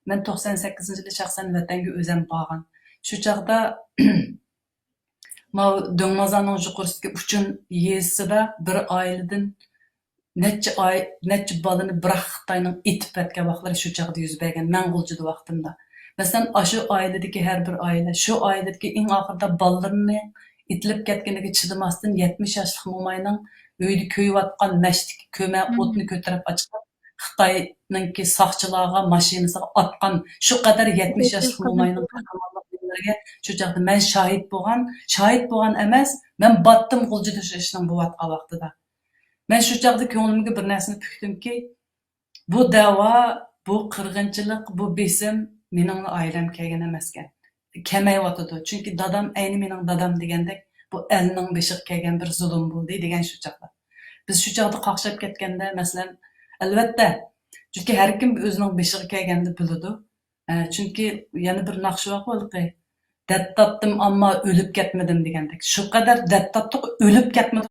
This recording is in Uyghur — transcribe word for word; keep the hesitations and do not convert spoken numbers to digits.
مەن توقسان سەككىزىنچى يىلى شەخسەن ۋەتەنگە ئۆزەم بارغان. شۇ چاغدا ماۋۇ دۆڭمازاننىڭ يۇقىرىسىدىكى ئۇچۇن يېزىسىدا بىر ئائىلىدىن نەچچە ئاي، نەچچە بالىنى بىراق خىتاينىڭ ئېتىپ ئەتكەن ۋاقىتلىرى شۇ چاغدا يۈز بەرگەن، مەن غۇلجىدا ۋاقتىمدا. مەسىلەن، ئاشۇ ئائىلىدىكى ھەر بىر ئائىلە، شۇ ئائىلىدىكى ئەڭ ئاخىرىدا بالىلىرىنى ئېتىلىپ كەتكىنىگە چىدىماستىن، يەتمىش ياشلىق موماينىڭ ئۆيدە كۆيۈۋاتقان مەشتىكى كۆمە ئوتنى كۆتۈرۈپ ئاچىقىپ، خىتاينىڭكى ساقچىلارغا، ماشىنىسىغا ئاتقان، شۇ قەدەر يەتمىش ياشلىق موماينىڭ قەھرىمانلىق كۈنلىرىگە شۇ چاغدا مەن شاھىت بولغان، شاھىت بولغان ئەمەس، مەن باتتىم غۇلجىدا شۇ ئىشنىڭ بولۇۋاتقان ۋاقتىدا. مەن شۇ چاغدا كۆڭلۈمگە بىر نەرسىنى پۈكتۈمكى، بۇ دەۋا، بۇ قىرغىنچىلىق، بۇ بېسىم مېنىڭلا ئائىلەمگە كەلگەن ئەمەسكەن. كەلمەيۋاتىدۇ. چۈنكى دادام ئەينى مېنىڭ دادام دېگەندەك، بۇ ئەلنىڭ بېشىغا كەلگەن بىر زۇلۇم بولدى دېگەن شۇ چاغدا. بىز شۇ چاغدا قاقشاپ كەتكەندە، مەسىلەن، ئەلۋەتتە، چۈنكى ھەر كىم ئۆزىنىڭ بېشىغا كەلگەننى بىلىدۇ. ئە، چۈنكى يەنە بىر ناخشا بارغۇ ھېلىقى، دەرد تارتتىم، ئەمما ئۆلۈپ كەتمىدىم دېگەندەك. شۇ قەدەر دەرد تارتتۇق، ئۆلۈپ كەتمىدۇق.